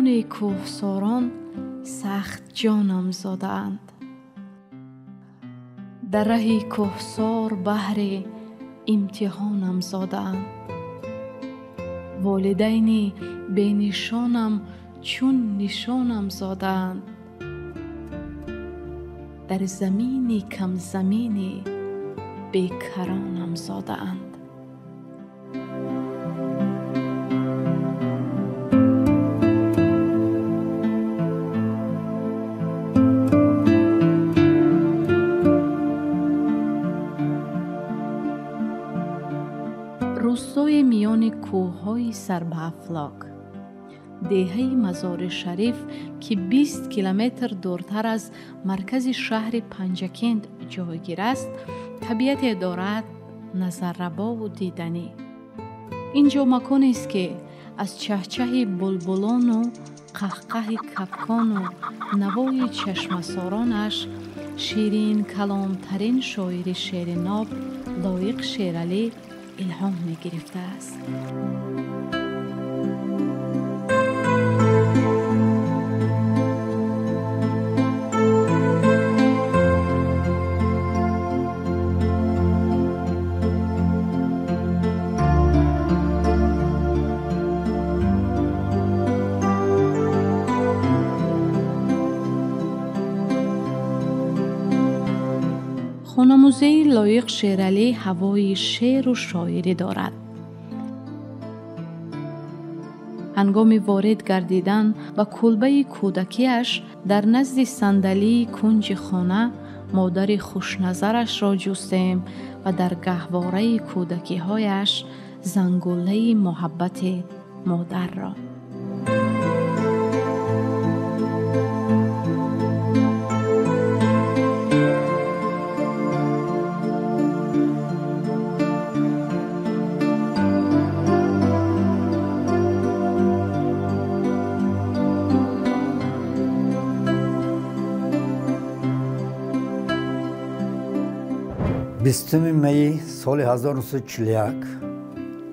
Миёни кӯҳсорон сахт ҷонам зодаанд. Дар раҳи кӯҳсор баҳри имтиҳонам зодаанд. Волидайни бенишонам чун нишонам зодаанд. Дар замини камзамини бекаронам зодаанд. Рӯстои миёни кӯҳҳои сарбаафлок, деҳаи Мазори Шариф, ки 20 километр дуртар аз маркази шаҳри Панҷакент ҷойгир аст, табиате дорад назаррабову диданӣ. Ин ҷо маконест, ки аз чаҳчаҳи булбулону қаҳқаҳи кафкону навои чашмасоронаш ширинкаломтарин шоири шеъри ноб Лоиқ Шералӣ илҳом мегирифтааст. Хонамузеи Лоиқ Шералӣ ҳавои шеъру шоирӣ дорад. Ҳангоми ворид гардидан ба кулбаи кӯдакиаш дар назди сандалии кунҷи хона модари хушназарашро ҷустем ва дар гаҳвораи кӯдакиҳояш зангулаи муҳаббати модарро. Бистуми майи соли 1941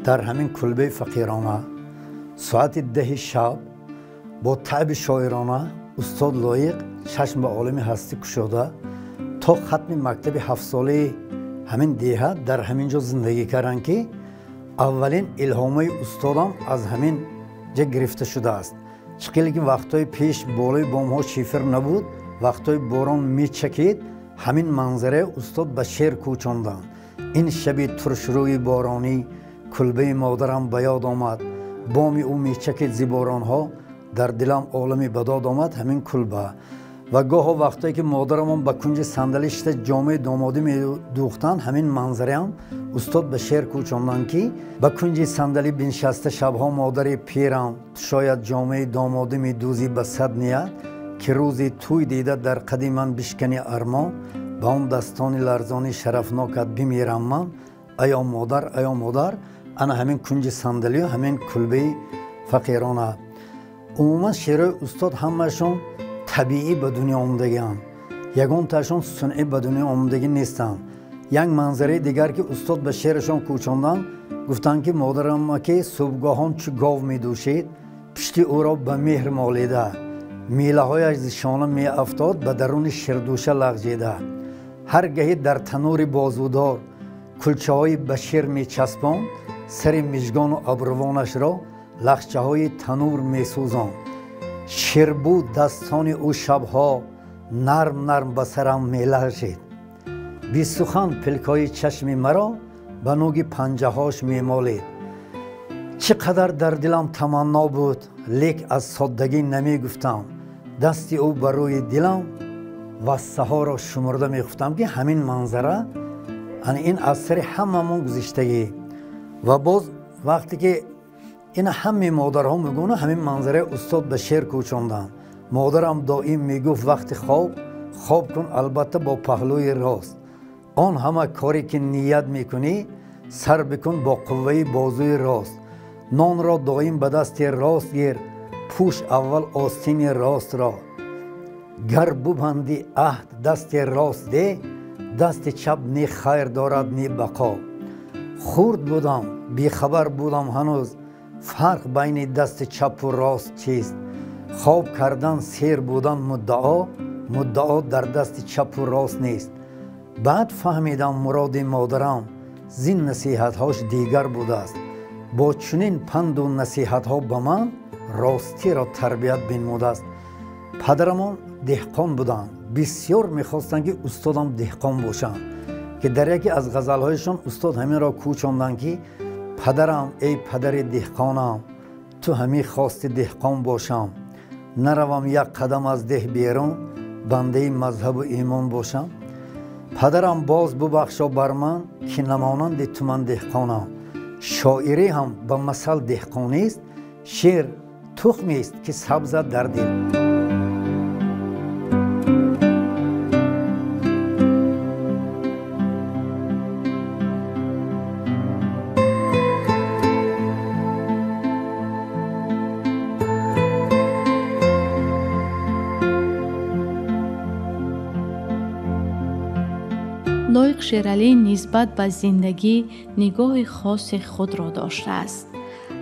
дар ҳамин кулбаи фақирона соати 10 шаб бо таъби шоирона устод Лоиқ чашм ба олами ҳастӣ кушода то хатми мактаби ҳафтсолаи ҳамин деҳа дар ҳамин ҷо зиндагӣ карданд, ки аввалин илҳомаи устодам аз ҳамин ҷа гирифта шудааст. Чӣ хеле ки вақтҳои пеш болои бомҳо шифр набуд, вақтҳои борон мечакид, ҳамин манзараи устод ба шеър кӯчонданд. Ин шаби туршрӯи боронӣ кулбаи модарам ба ёд омад, боми ӯ мечакид зи боронҳо, дар дилам олами ба дод омад ҳамин кулба. Ва гоҳо вақтое ки модарамон ба кунҷи сандалӣ шита ҷомаи домодӣ медӯхтанд, ҳамин манзараам устод ба шеър кӯчонданд, ки ба кунҷи сандалӣ биншаста шабҳо модари пирам, шояд ҷомаи домодӣ медӯзӣ ба сад ният, ки рӯзи тӯй дида дар қади ман бишкани армон, ба он дастони ларзони шарафнокат бимирам ман, аё модар, аё модар. Ана ҳамин кунҷи сандалию ҳамин кулбаи фақирона. Умуман шеърҳои устод ҳамаашон табиӣ ба дунё омадагианд, ягонтаашон сунъӣ ба дунё омадагӣ нестанд. Як манзараи дигар, ки устод ба шеърашон кӯчонданд, гуфтанд, ки модарама ки субҳгоҳон чӣ гов медӯшид, пишти ӯро ба меҳр молида, милаҳояш зи шона меафтод, ба даруни ширдӯша лағжида. Ҳар гаҳи дар танури бозудор кулчаҳои ба шир мечаспонд, сари мижгону абрувонашро лахчаҳои танур месӯзонд. Ширбӯ дастони ӯ шабҳо нарм нарм ба сарам мелағжид. Бисухан пилкҳои чашми маро ба нуги панҷаҳош мемолид. Чӣ қадар дар дилам таманно буд, лек аз соддагӣ намегуфтам. Дасти ӯ ба рӯи дилам вассаҳоро шумурда мегуфтам, ки ҳамин манзара ин аз сари ҳамамон гузиштагӣ. Ва боз вақте ки ина ҳамаи модарҳо мегӯянд, ҳамин манзараи устод ба шеър кӯчонданд. Модарам доим мегуфт вақти хоб, хоб кун албатта бо паҳлӯи рост. Он ҳама коре ки ният мекунӣ, сар бикун бо қувваи бозуи рост. Нонро доим ба дасти рост гир, пӯш аввал остини ростро. Гар бубанди аҳд дасти рост де, дасти чап ни хайр дорад ни бақо. Хурд будам, бехабар будам ҳанӯз, фарқ байни дасти чапу рост чист. Хоб кардан, сер будан муддао, муддао дар дасти чапу рост нест. Баъд фаҳмидам муроди модарам зин насиҳатҳош дигар будааст. Бо чунин панду насиҳатҳо ба ман ростиро тарбият бинмудааст. Падарамон деҳқон буданд. Бисёр мехостанд, ки устодам деҳқон бошанд, ки дар яке аз ғазалҳояшон устод ҳаминро кӯчонданд, ки падарам, эй падари деҳқонам, ту ҳамӣ хости деҳқон бошам, наравам як қадам аз деҳ берун, бандаи мазҳабу имон бошам. Падарам боз бубахшо бар ман, ки намонанди ту ман деҳқонам. Шоирӣ ҳам ба масал деҳқонист, шеър тухмест, ки сабзад дар дил. Лоиқ Шералӣ нисбат ба зиндагӣ нигоҳи хоси худро доштааст.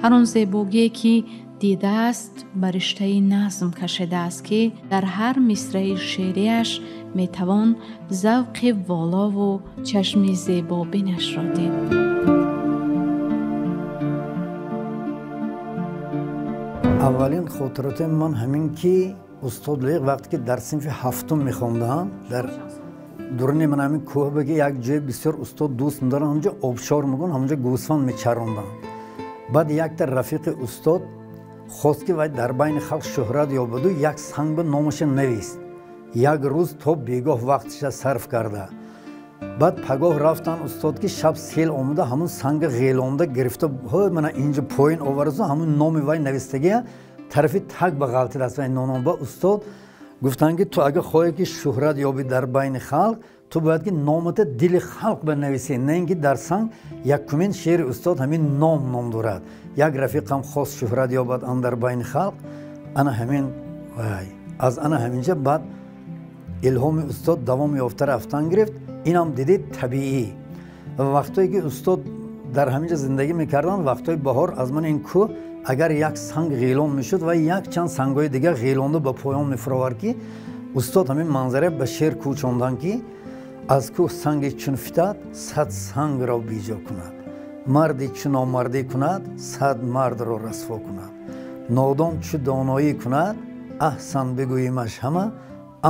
Ҳар он зебогие, ки дидааст, ба риштаи назм кашидааст, ки дар ҳар мисраи шеърияш метавон завқи волову чашми зебобинашро дид. Аввалин хотироти ман ҳамин, ки устод Лоиқ вақте ки дар синфи ҳафтум мехондам, дар дуруни ман ҳамин кӯҳ баги як ҷои бисёр устод дӯст медорам, ҳамҷо обшор мегӯн, ҳамҷо гӯсфанд мечарондам. Баъд якта рафиқи устод хост, ки вай дар байни халқ шӯҳрат ёбаду як санг ба номаша навист. Як рӯз то бегоҳ вақташа сарф карда. Баъд пагоҳ рафтан устод, ки шаб сел омада, ҳамун санга ғелонда гирифта, ҳой мана инҷо поин оварасу ҳамун номи вай навистагия тарафи таг ба ғалтидааст вай номон. Ба устод гуфтанд, ки ту агар хоҳӣ, ки шӯҳрат ёбӣ дар байни халқ, ту бояд ки номата дили халқ банависӣ, на ин ки дар санг. Якумин шеъри устод ҳамин ном ном дорад. Як рафиқам хост шӯҳрат ёбад андар байни халқ. Ана ҳамин вай аз ана ҳаминҷа баъд илҳоми устод давом ёфта рафтан гирифт. Инам дидид табиӣ. Вақтое ки устод дар ҳаминҷа зиндагӣ мекарданд, вақтҳои баҳор аз ман ин кӯҳ агар як санг ғелон мешуд ва якчанд сангҳои дигар ғелонда ба поён мефуровард, ки устод ҳамин манзара ба шеър кӯчонданд, ки аз кӯҳ санге чун фитад, сад сангро биҷо кунад, марде чу номардӣ кунад, сад мардро расво кунад, нодон чу доноӣ кунад, аҳсан бигӯимаш ҳама,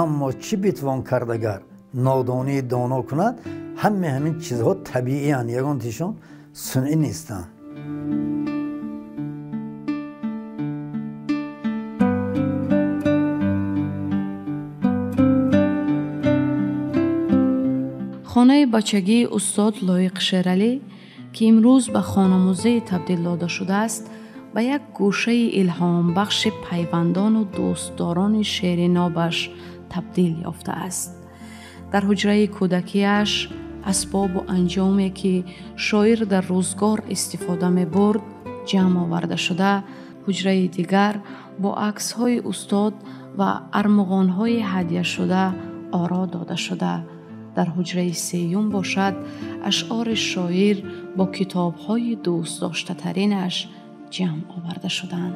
аммо чӣ битвон кард агар нодонии доно кунад. Ҳаме ҳамин чизҳо табииянд, ягон тишон сунъӣ нестанд. Хонаи бачагии устод Лоиқ Шералӣ, ки имрӯз ба хонамузей табдил дода шудааст, ба як гӯшаи илҳомбахши пайвандону дӯстдорони шеъри нобаш табдил ёфтааст. Дар ҳуҷраи кӯдакиаш асбобу анҷоме, ки шоир дар рӯзгор истифода мебурд, ҷамъ оварда шуда, ҳуҷраи дигар бо аксҳои устод ва армуғонҳои ҳадяшуда оро дода шуда. Дар ҳуҷраи сеюм бошад, ашъори шоир бо китобҳои дӯстдоштатаринаш ҷамъ оварда шуданд.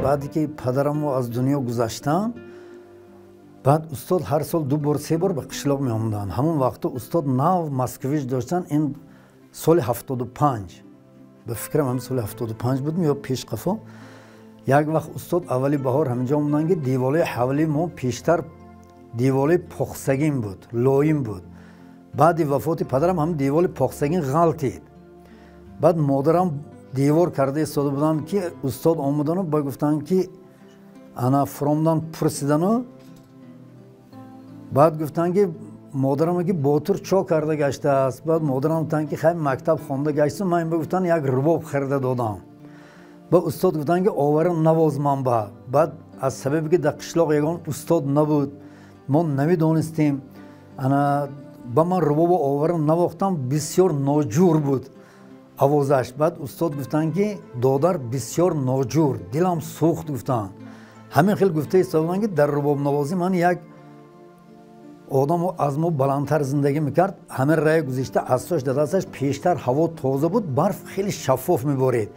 Баъде ки падарамро аз дунё гузаштам, баъд устод ҳар сол ду бор, се бор ба қишлоқ меомаданд. Ҳамон вақто устод нав москвич доштанд. Ин соли 75, ба фикрам ҳамин соли 75 будем ё пеш қафо. Як вақт устод аввали баҳор ҳаминҷо омаданд, ки деволаи ҳавлии мо пештар деволаи похсагин буд, лоим буд. Баъди вафоти падарам ҳамин деволи похсагин ғалтид. Баъд модарам девор карда истода буданд, ки устод омадану ба гуфтанд, ки ана фуромдан пурсидану баъд гуфтанд, ки модарам ки ботур чо карда гаштааст. Баъд модарам гуфтанд, ки хай мактаб хонда гашту. Ман ба гуфтанд як рубоб харида додам. Ба устод гуфтанд, ки овара навоз ман ба. Баъд аз сабабе ки дар қишлоқ ягон устод набуд, мо намедонистем, ана ба ман рубобо овара навохтам, бисёр ноҷур буд овозаш. Баъд устод гуфтанд, ки додар бисёр ноҷур, дилам сӯхт гуфтанд. Ҳамин хел гуфта истода буданд, ки дар рубобнавозӣ ман як Одам аз мо баландтар зиндагӣ мекард, ҳамин рая гузишта асош дар дасташ, пештар ҳаво тоза буд, барф хеле шаффоф меборид,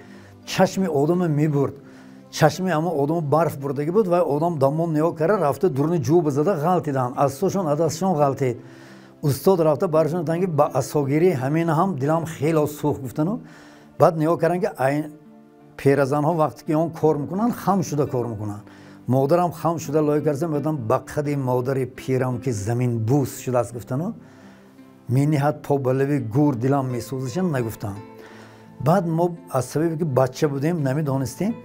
чашми одама мебурд, чашми ҳама одама барф бурдагӣ буд ва одам дамон нигоҳ карда рафта дурни ҷӯ бизада ғалтиданд, асошон аз дастшон ғалтид. Устод рафта баршон гуфтанд ки ба асогирӣ ҳамин ҳам дилам хело сӯхт гуфтану баъд нигоҳ карданд ки пиразанҳо вақте ки он кор мекунанд хам шуда кор мекунанд. Модарам хам шуда лоя карда мегуфтам ба қади модари пирам ки замин бӯс шудааст гуфтану мениҳад по ба лаби гӯр дилам месӯзишам нагуфтам. Баъд мо аз сабабе ки бача будем намедонистем.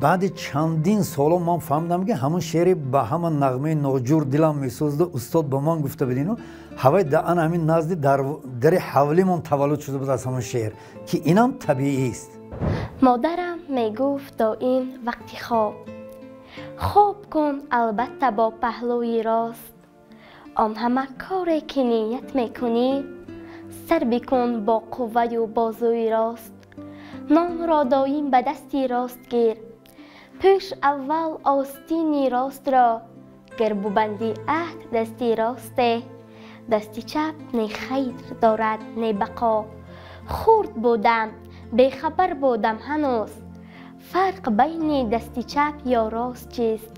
Баъди чандин соло ман фаҳмидам ки ҳамон шеъри ба ҳама нағмаи ноҷур дилам месӯзда устод ба ман гуфта будину ҳавай да ана ҳамин назди дари ҳавлимон таваллуд шуда буд аз ҳамон шеър ки инам табиист. Модарам мегуфт доим вақти хоб хоб кун, албатта бо паҳлӯи рост. Он ҳама коре ки ният мекунӣ сар бикун бо қувваю бозуи рост. Нонро доим ба дасти рост гир, пӯш аввал остини ростро, гар бубанди аҳд дасти росте. Дасти чап не хайр дорад не бақо. Хурд будам, бехабар будам ҳанӯз, фарқ байни дасти чап ё рост чист?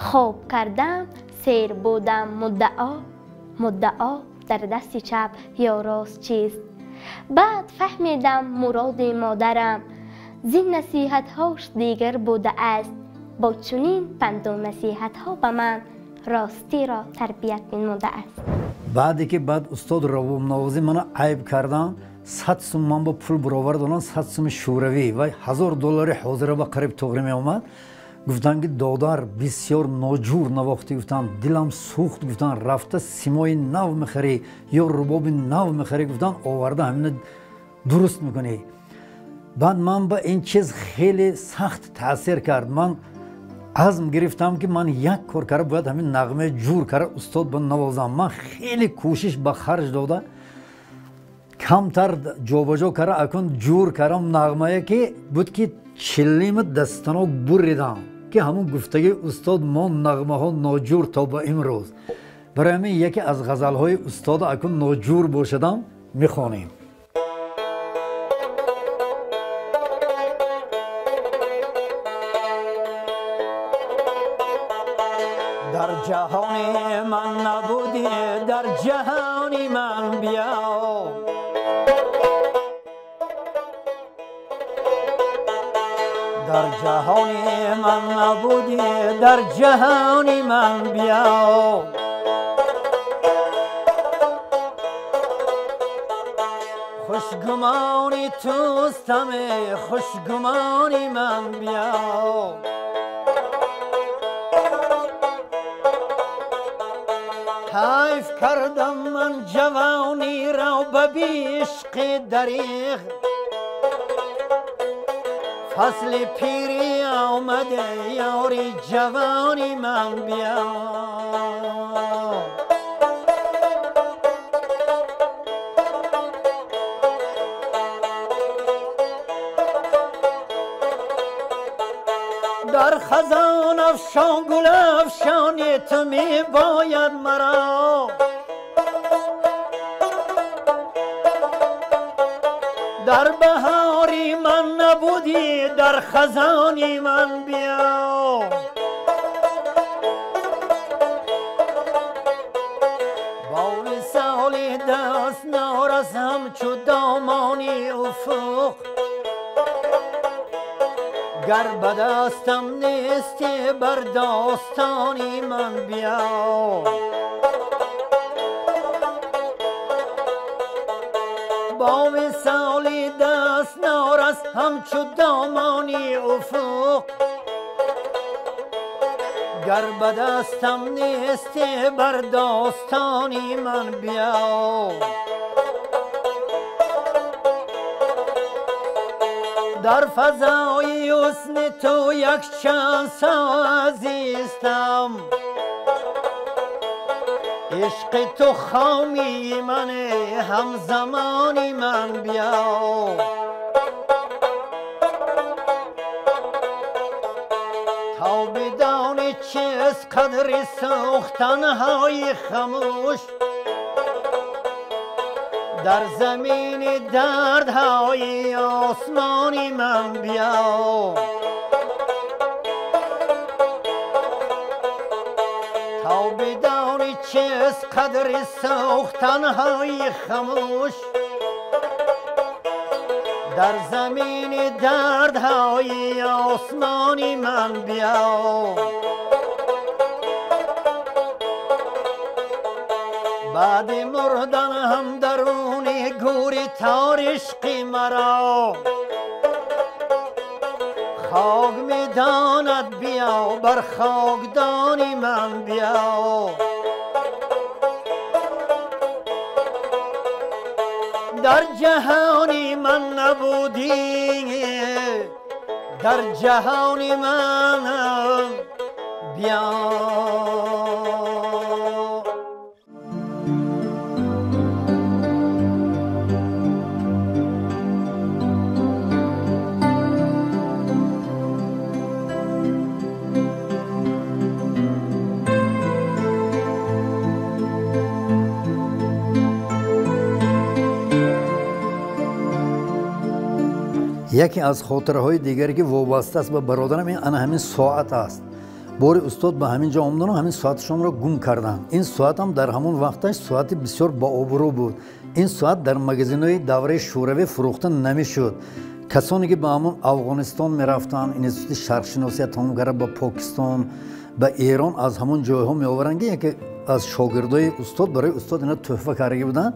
Хоб кардам, сер будам муддао, муддао дар дасти чап ё рост чист? Баъд фаҳмидам муроди модарам зин насиҳатҳош дигар будааст. Бо чунин панду насиҳатҳо ба ман ростиро тарбият менамудааст. Баъде ки баъд устод рабобнавозӣ мана айб кардам, 100 сум ман бо пул баровар додам, 100 суми шӯравӣ ва $1000 ҳозира ба қариб тоғрӣ меомад. Гуфтанд ки додар бисёр ноҷур навохтӣ, гуфтанд дилам сӯхт, гуфтанд рафта симои нав мехарӣ ё рубоби нав мехарӣ, гуфтанд оварда ҳамина дуруст мекунӣ. Баъд ман ба ин чиз хеле сахт таъсир кард. Ман азм гирифтам ки ман як кор карда бояд ҳамин нағмаи ҷур карда устод ба навозам. Ман хеле кӯшиш ба харҷ дода, камтар ҷобаҷо карда акун ҷур кардам нағмае ки буд ки чиллима дастано буридам ки ҳамун гуфтагии устод мо нағмаҳо ноҷур то ба имрӯз. Барои ҳамин яке аз ғазалҳои устода акун ноҷур бошадам мехонем. Дар ҷаҳони ман набудӣ, дар ҷаҳони ман биё, дар ҷаҳони ман набудӣ, дар ҷаҳони ман биё. Хушгумони тустам, хушгумони ман биё. Ҳайф кардам ман ҷавониро ба бишқи дариғ, фасли пирӣ омаде ёри ҷавони ман биё. Дар хазон афшон гул афшони ту мебояд маро, дар баҳори ман набудӣ, дар хазони ман биё. Бо висоли даст нарас ҳамчу домони уфуқ, гар ба дастам нестӣ бар достони ман биё. Бо висоли даст нарас ҳамчу домони уфуқ, гар ба дастам нестӣ бар достони ман биё. Дар фазои ҳусни ту якчанд соат зистам, ишқи ту хомии мане ҳамзамони ман биё. То бидони чист қадри сӯхтанҳои хамӯш, дар замини дардҳои осмони ман биё. То бидонӣ чист қадри сӯхтанҳои хамӯш, дар замини дардҳои осмони ман биё. Баъди мурдан ҳам даруни гӯри тор ишқи маро хок медонад, биё бар хокдони ман биё. Дар ҷаҳони ман набудӣ, дар ҷаҳони ман биё. Яке аз хотираҳои дигаре ки вобаста аст ба бародарам, ин ана ҳамин соат аст. Бори устод ба ҳамин ҷо омадану ҳамин соаташонро гум карданд. Ин соатам дар ҳамон вақташ соати бисёр бообрӯ буд. Ин соат дар магазинҳои давраи шӯравӣ фурӯхта намешуд. Касоне ки ба ҳамон Афғонистон мерафтанд, институти шарқшиносия тамом карда ба Покистон, ба Эрон, аз ҳамон ҷойҳо меоваранд, ки яке аз шогирдои устод барои устод ина тӯҳфа карда буданд.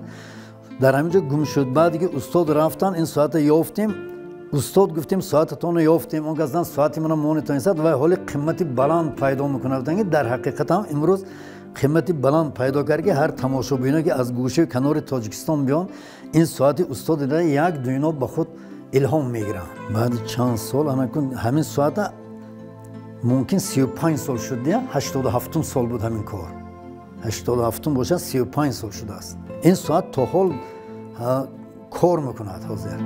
Дар ҳамин ҷо гум шуд. Баъде ки устод рафтанд, ин соата ёфтем. Устод гуфтем, соататонро ёфтем. Он касдан соати мана монитонистад ва ҳоли қимати баланд пайдо мекунад. Гуфтанд ки дар ҳақиқат ҳам имрӯз қимати баланд пайдо кард, ки ҳар тамошобино ки аз гӯшаи канори Тоҷикистон биён, ин соати устод дида як дунё ба худ илҳом мегиранд. Баъди чанд сол анакун ҳамин соата мумкин 35 сол шуд, 87 сол буд ҳамин кор. 87 бошад, 35 сол шудааст. Ин соат то ҳол кор мекунад ҳозир.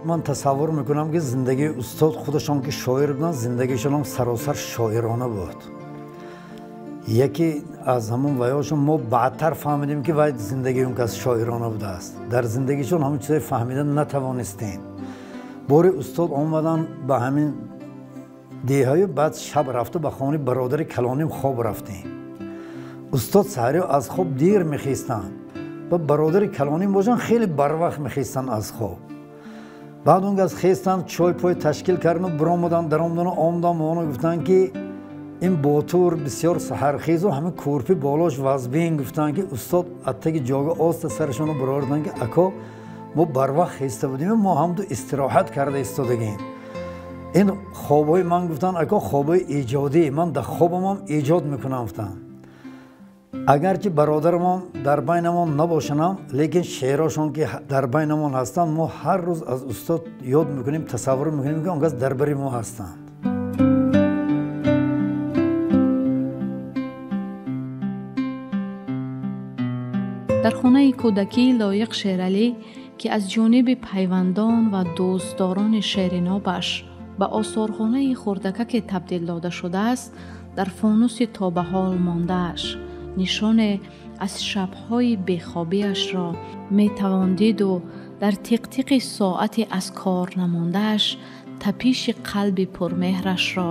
Ман тасаввур мекунам, ки зиндагии устод худашон ки шоир буданд, зиндагишон ҳам саросар шоирона буд. Яке аз ҳамон ваёшон мо баъдтар фаҳмидем, ки вай зиндагии он кас шоирона будааст. Дар зиндагишон ҳамон чизое фаҳмида натавонистем. Бори устод омадан ба ҳамин деҳаю, баъд шаб рафта ба хонаи бародари калоним хоб рафтем. Устод саҳариё аз хоб дер мехестанд ва бародари калоним бошанд хеле барвақт мехестанд аз хоб. Баъд он кас хестанд, чой пой ташкил кардану биромаданд, даромадану омаданд, моно гуфтанд, ки ин ботур бисёр саҳархезу ҳамин кӯрпи болош вазбин. Гуфтанд, ки устод аттаги ҷога оста сарашонро бароварданд, ки ако, мо барвақт хеста будем, мо ҳамду истироҳат карда истодагем. Ин хобҳои ман, гуфтанд, ако, хобҳои эҷодӣ, ман дар хобамам эҷод мекунам, гуфтанд. Агарчи бародарамон дар байнамон набошанам, лекин шеърашон ки дар байнамон ҳастанд, мо ҳар рӯз аз устод ёд мекунем, тасаввур мекунем, ки он кас дар бари мо ҳастанд. Дар хонаи кӯдакии Лоиқ Шералӣ, ки аз ҷониби пайвандон ва дӯстдорони шеъринобаш ба осорхонаи хурдакаке табдил дода шудааст, дар фонуси то ба ҳол мондааш нишоне аз шабҳои бехобиашро метавон диду Дар тиқтиқи соати аз кор намондааш тапиши қалби пурмеҳрашро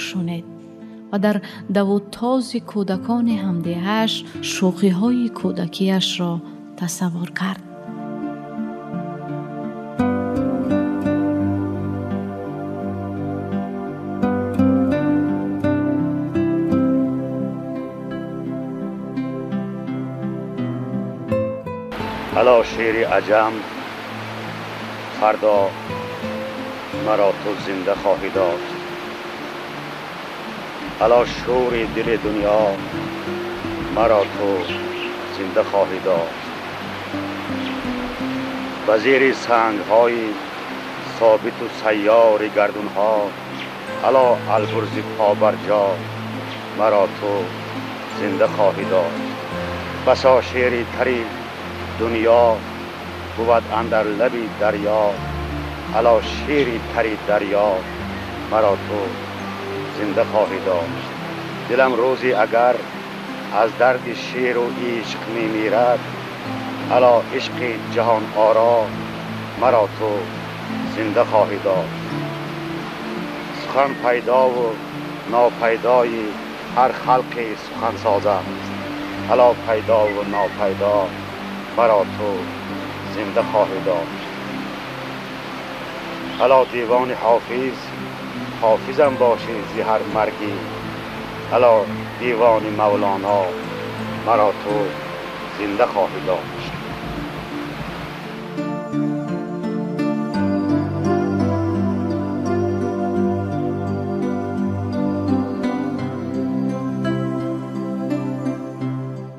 шунид ва дар давутози кӯдакони ҳамдеҳааш шӯхиҳои кӯдакиашро тасаввур кард. Ало шери аҷам, фардо маро ту зинда хоҳӣ дошт. Ало шӯри дили дунё, маро ту зинда хоҳӣ дошт. Ба зери сангҳои собиту сайёри гардунҳо, ало албурзи побарҷо, маро ту зинда хоҳӣ дошт. Басо шери тари дунё буд андар лаби дарё, ало шери тари дарё, маро ту зинда хоҳӣ дошт. Дилам рӯзе агар аз дарди шеру ишқ мемирад, ало ишқи ҷаҳон оро, маро ту зинда хоҳӣ дошт. Сухан пайдову нопайдои ҳар халқи сухансоз аст, ало пайдову нопайдо, маро ту зинда хоҳӣ дошт. Ало девони ҳофиз, ҳофизам бошӣ зи ҳар маргӣ, ало девони мавлоно, маро ту зинда хоҳӣ дошт.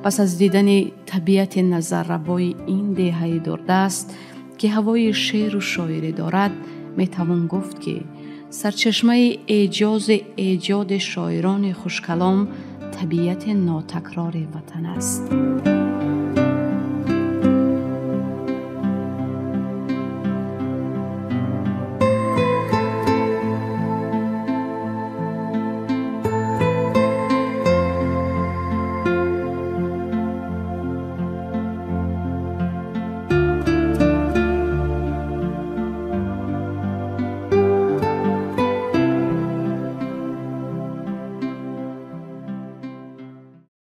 Пас аз дидани табиати назаррабои ин деҳаи дурдаст, ки ҳавои шеру шоирӣ дорад, метавон гуфт, ки сарчашмаи эъҷози эҷоди шоирони хушкалом табиати нотакрори ватан аст.